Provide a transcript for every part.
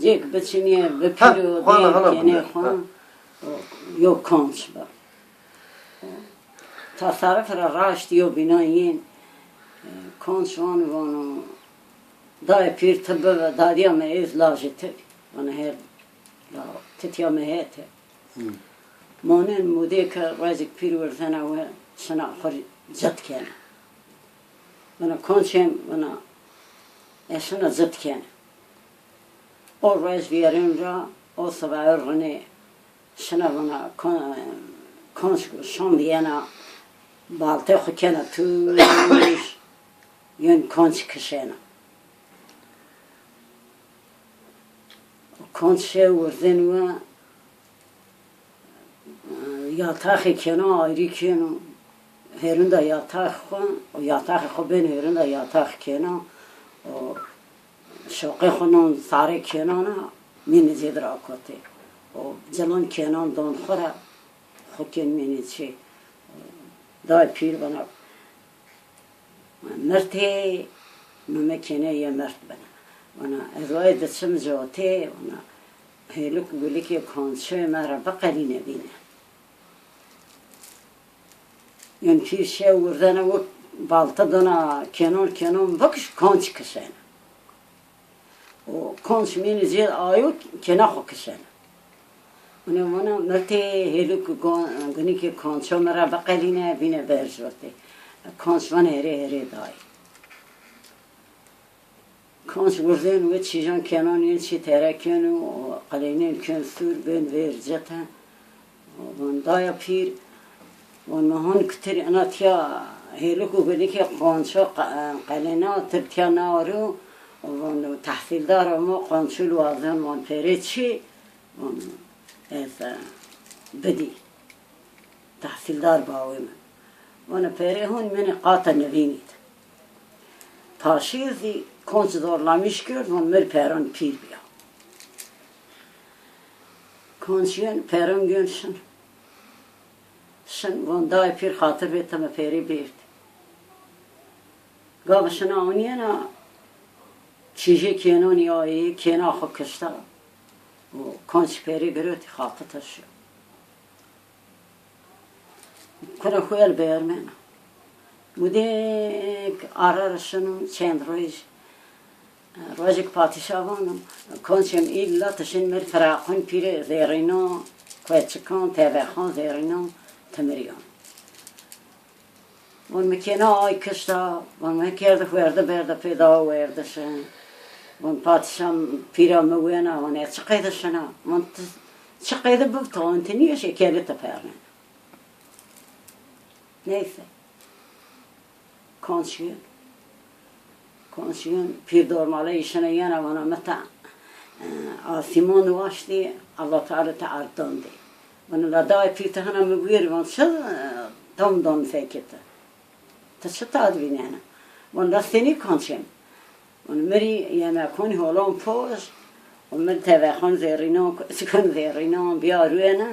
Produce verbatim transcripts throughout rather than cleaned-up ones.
Cêk biçinîye, bi pîr û dê kênê xo, yo konç bi. Tasarruf ra raşt yo bînan yên, e, konç vano, vano, dayê pîr ti bive, dadîya mi êz lajê ti bî. Vano her, la, titya mi hete. Monên mudê ke rojêk pîr wirzena we, şina xo rê cit kena. Vana konçêm, vana ez şina cit kena. O roj vîyerên ra, o sibayo rinê şina vana kon-, konç şon dîyena, baltê xo kena tûj, yên konç kişena. Konç şew wirzên we, yataxê kêno, ayrî kêno. Hêrunda yatax xo, o yataxê xo bên hêrunda yatax kêno. O şoqê xo non sarê kênon a, mînê cêdir akotê. O cilon kênon don xo ra, xo kên mînê çê. Dayê pîr vana, mirtê, mi mi kênê yê mirt bine. Vana, ez wayê di çim cotê, vana, hêlik gulikê konçê mi ra biqelîne bîne. Yên pîr şew wirdena, wek balta dona kênon, kênon bikiş, konç kişena. O konç mînê cêd ayo, kêna xo kişena. Ûne vana, mirtê hêlik gu-, gunikê konço mi ra biqelîne, bîne ber jotê. Konç vana, herê, herê dayê. Konç wirzên we çîjan kênon yên çî tere kên û qeleynên kên sûr, bên vêr cete. Von daya pîr, von mi hon kitir ina tiya hêlik û gunikê qonço qe-, qelêna, tir tiya naro, von tehsîldar amo, qonçul wazen, von pêrê çi? Von ez, e, bidî. Tehsîldar bawê mi. Vana pêrê hon mînê qata nivînî de. Paşê zî konç zorlamîş kerd, von mi rê pêron pîr bîya. Konç yên pêron gên şin. Şin von dayê pîr, xatir bê ti mi pêrê bêrd. Gava şina onîyena, çîjê kênonî ayê, kêna xo kişta. Û konç pêrê girotî, xatita şiyo. Kuna xo el bêrmena. Mudêk ara ra şino, çend roj, rojêk padîşa vano, konçê mi, îlla ti şin mi rê firaqon pîrê zerrîno, kueçikan, tevexon zerrîno, ti mi rê yon. Von mi kêna ay kişta, von mi kerdi huerde berda pê da werdişe. Von padîşa pîra mi wena, von ez çi qeyde şina? Von ti çi qeyde bib, ti on ti nîyeşê, kelê ti pernena. Neyse. Konç yên. Konç yên, pîr dormaleyî şina yena, vana mi ta, e, asîmon waştî, Allah Teala ti erd dan dê. Vana la dayê pîr, ti hina mi buyerî, van çi, e, tom don fekê ti? Ti çi tad vînena? Van la senî konçê mi? Von mi rê yemekonî holon poz, von mi rê tevexon zerrînon, kueçikan zerrînon, bîya ruena.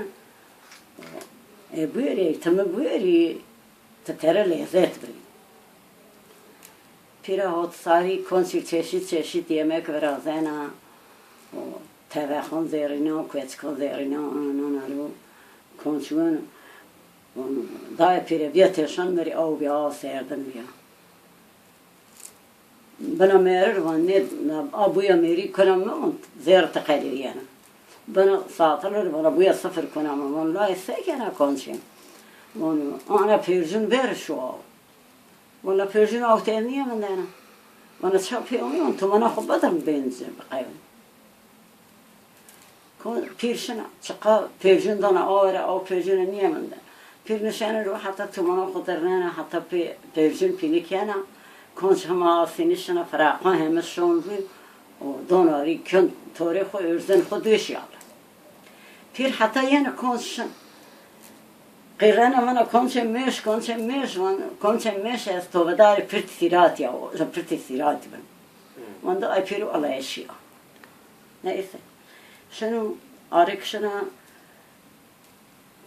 E, buyerî, ti mi buyerî, ti tere lezet bibî. Pîra hot sarî konçî çeşît çeşît yemek virazena. O tevexon zerrînon, kueçikan zerrînon, ana nana ro. Konç weno, von dayê pîre bîya têşan mi rê aw bîya, aw serdin bîya. Bina mêri rê van nê, a buya mêrî kuna mi, von zerr ti qelîyena. Bina satili rê vana buya sifir kuna mi, von la ez se kena konçê mi? Von ana pêrcûn bêri şo aw. Von la pêrcûn aw ti ez nîyemindena. Vana ça pê omî, von tumana xo bidim bênci biqewin. Ko-, pîr şina, çiqa pêrcûn dana awe ra, aw pêrcûne nîyeminde. Pîr nişenê ro heta tumana xo dirnena, heta pê-, pêrcûn pînî kena. Konç hema asînî şina, firaqan heme şon rû û dona rî, kên torê xo, êrzên xo dûşî ala. Pîr heta yena konç şin. Qîrena vana, konçê mêş, konçê mêş, van, konçê mêş ez tovedarê pirtî sîratî ya, pirtî sîratî bin. Van da ay pîr, wela ez şîya. Neyse. Şino, arêk şina,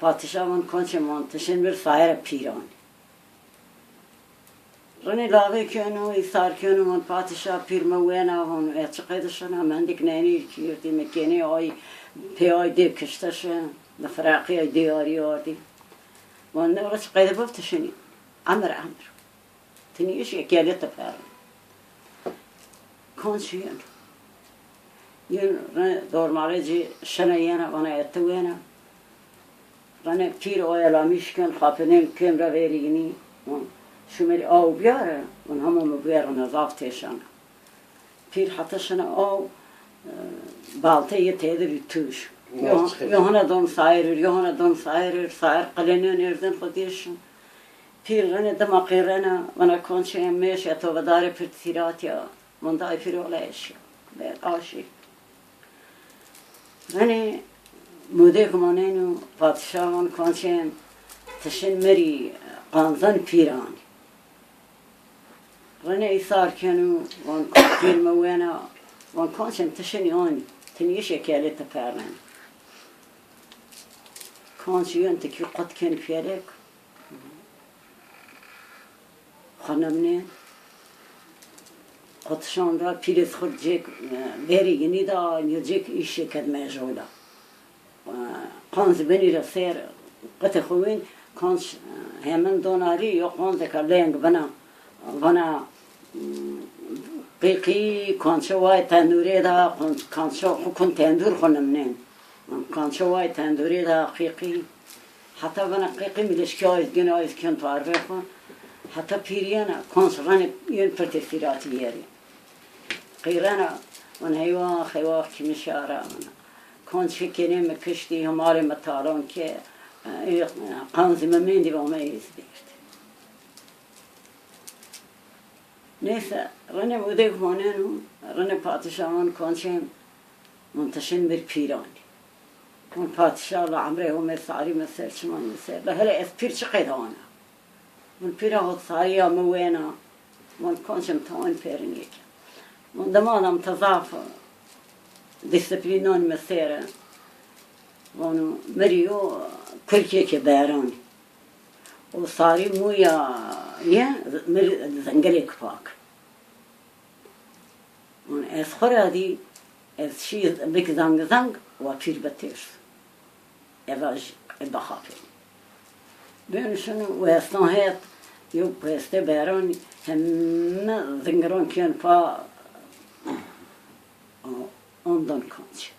padîşa van, konçê mon, ti şin bir sayera pîran. Rinê lavê keno, îsar keno, von padîşa pîr mi wena, von ez çi qede şina, mendîk nenî kîrdî, mi kenê ay, pê ay dê kişte şi, mi firaqî ay dê arî ardî. Von ne ora çi qede bif ti şinî. Emir, emir. Ti nîyê şi, yekelê ti per. Konç yeno. Yin re dormalê ci şina yena, vana ez ti wena. Rene pîr o elamîş ken, xapinên kêm ra verî yinî. Şumerî aw biyare, von hema mi biyarine, zaf têşan a. Pîr heta şina aw, e, balteyê têde bî tuş. Yo, yo hona don sair ir, yo hona don sair ir, sair qilênên êrdên xwu dêşin. Pîr rene dima qîrena, vana konçê mêşe tovedarê pirtîratî ya. Von dayê pîr ola eşya. Be aşî. Rene mudêk maneno, padîşa von konçê mi, ti şin mi rî qanzan pîran. Rene îsar keno, von pîr mi wena, von konçê mi ti şinî anî, ti nîyê şi yekelê ti pernenî. Konç yen tikî qut ken pîyerek. Xanimnê qutişan ra pîrê xwu cêk, e, verî yinî da, yo cêk îşê ked mejola. E, qanz binî ra ser qitê xwu wîn, qanz, e, hemin don arî, yo qanzêka leng bina, vana, m, qîqî, qançe way tendûrê da, qan-, qançe xwu kun tendûr xwu nimnên. Qançe way tendûrê da qîqî. Heta vana qîqî, mi leşkî ayz gên, ayz kên to arvê xwu. Heta pîr yena, konç rene yên pirtê sîratî yerî. Qîrena, von heywax, heywax kimî şara vana. Konç kenê mi kiştî, himalê mi talan ke, e, qanzî mi mendî, va mi ez bêrd. Neyse, rene mudêk maneno, rene padîşa von konçê mi, von ti şin mi rî pîranî. Von padîşa la emrê Homê sarî mi ser, çiman mi ser. La hele ez pîr çi qede ana? Von pîra xwu sarîya mi wena. Von konçê mi ti anî perinê ke. Von dima da mi ti zaf dîsîplîn anî mi ser. Von mi rî yo kurkêke beranî. O sarî muya ye, mi rî zengilêk pak. Von ez xwu ra dî, ez şî bik zang zang, wa pîr bitêrs. Eva jî bixapê. Bên şino westan het, yo peste beran, heme zingiran kên pa, ondan konç.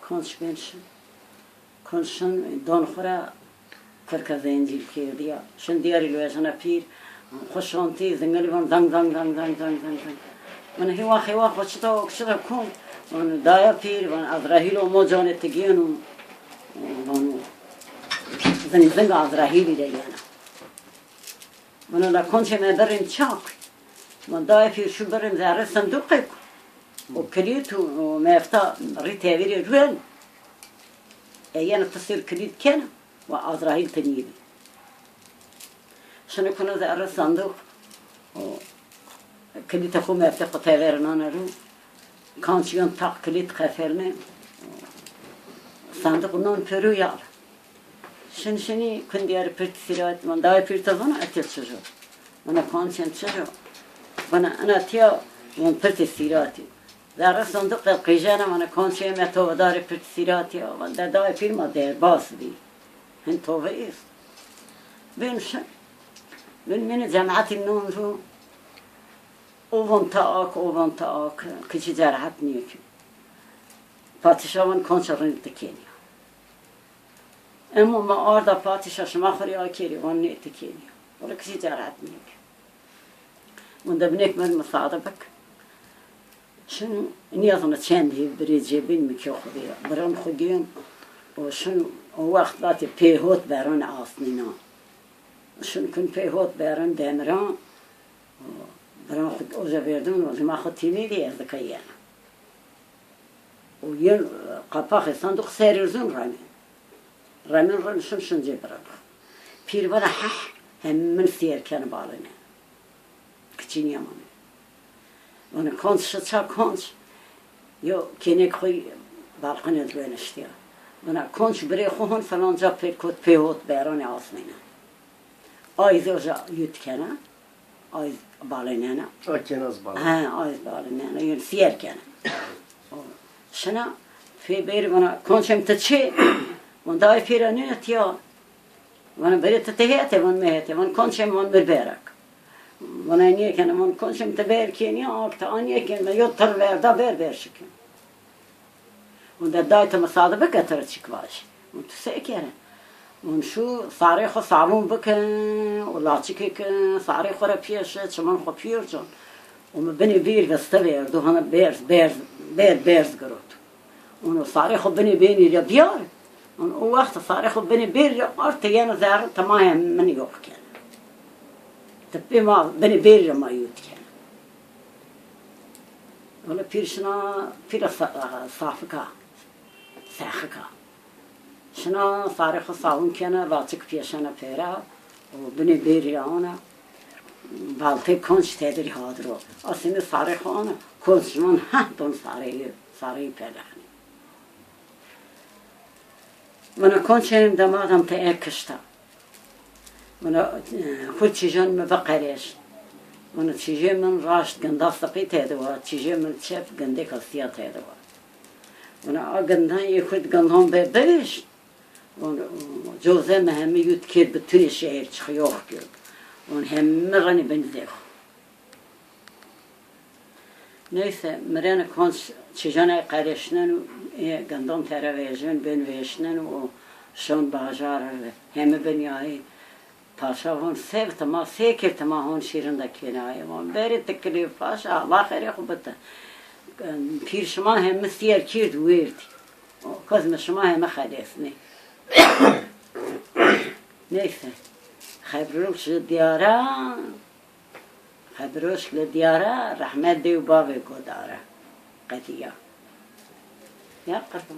Konç bên şin. Konç şin don xwu ra kurka zencîl kerdîya. Şin diyarî luejina pîr, xwu şantî, zingilî von zang, zang, zang. Von hêwa, hêwa xwu çita ok, çita kun? Von daya pîr, von Azraîl omo canê ti gêno. Von zing, zing Azraîlî de yena. Vana la konçê mi birên çak. Von dayê pîr şû birên zerrê sinduqêk. O kilît û, û mefta rî tevîrê ruwen. E yena ti sêr kilît kena, wa Azraîl ti nîbî. Şino kuna zerrê sinduq. O kilîtê xwu, meftê xwu teverê nana ru. Kanç yon taq kilît qefelne. Sandiq non peru yar. Şin şinî kun diyarî pirtî sîrat, von dayê pîr ti vana etê çijo? Vana kançên çijo? Vana ina tiya, von pirtê sîratî. Zerrê sandiq qe qîjena, vana kançê mi tovedarê pirtî sîratî ya. Von de dayê pîr ma derbas bî. Hin tove est. Bên şin. Bên mîne cematî non ru. O von ta ak, o von ta ak, kiçî cerhet nêkî. Padîşa von konça rind ti kenî. Emo ma arda padîşa, şima xwu rê akerî, von nê ti kenî. Wele kiçî cerhet nêkî. Von de binêk mi rê misade bik. Şino nîyazine çend hêv birê cêbîn mi kê xwu rê. Biran xwu gên. O şino o wext vatê pêhot beranê asnînan. Şin kun pê hot berin demiran, biran xwu oca verdimin, o dima xwu tînî dî ez dika yena. O yin qapaxê sanduq ser erzun remin. Remin rin şin şin cê birin. Pîr vana heh, hemin sêr keni balini. Kiçî nîyamane. Vana konç şi ça konç. Yo kênêk xwu balqine de weniştîya. Vana konç birê xwu hon filanca pê kot pê hot beranê asnîne. Ay zî oca yut kena. Ay balênena. A kena ez bala. He, ay balênena. Yun siyer kena. Şina pê bêrî vana, konçem ti çi? Vana dayê pêra nêtiya. Vana berê ti ti hete, vana mi hete. Vana konçem, vana mi berak. Vana nêkena, vana konçem ti ber kenî, ak ti a nêken, mi yo tir verda ber ber şikin. Ûn de dayê ti misade bike ti ra çik vajî. Ûn tu se kere? Ûn şû sarê xo savûn bikin û laçikê kin, sarê xo ra pîyeşe, çiman xo pîyor con. Û mi binê bêrî viste verdo, hana berz, berz, ber, berz girot. Ûn o sarê xo binê bêrî ra biyar. Ûn o wext sarê xo binê bêrî ra ard, ti yena zerre, ti ma hem min yox kena. Ti pê ma binê bêrî ra ma yût kena. Wele pîr şina, pîra sa-, safik a, sexik a. Şina sarê xo savûn kena, laçik pîyeşena pêra û binê bêrî ra ona, baltê konç tedi rê hadiro. Asê mi sarê xo ona, konç şiman heh don sareyî, sareyî pelexnî. Vana konçê demadan ti e kişta. Vana, e, xwu çîjan mi biqerêş. Vana çîjê min raşt ginda siqî tedi wa, çîjê min çep gindêka sîya tedi wa. Vana a gindan ê xwu di gindan be bivêş. Vana coze mi hemi yût kêr bi tunê şehir çixi yox kerd. Vana hemi renî bin zêxo. Neyse, mirene konç çîjanay qerêşnen û ê gindan tera vejin, bên vêşnen û şon bajar, hemi binyayî. Paşa von, se bi tima, se kir tima hon şîrin de kênayê? Von, berê ti kilê paşa, Allah xeyrê xwu bite. Pîr şima hemi sîyer kîrd wêrdî. Kes mi şima hemi xelesnê. Neyse, xebrok ji diyara. Xebiroşk li diyara, rehmet dê û bavê godara. Qedîya. Ya qirban.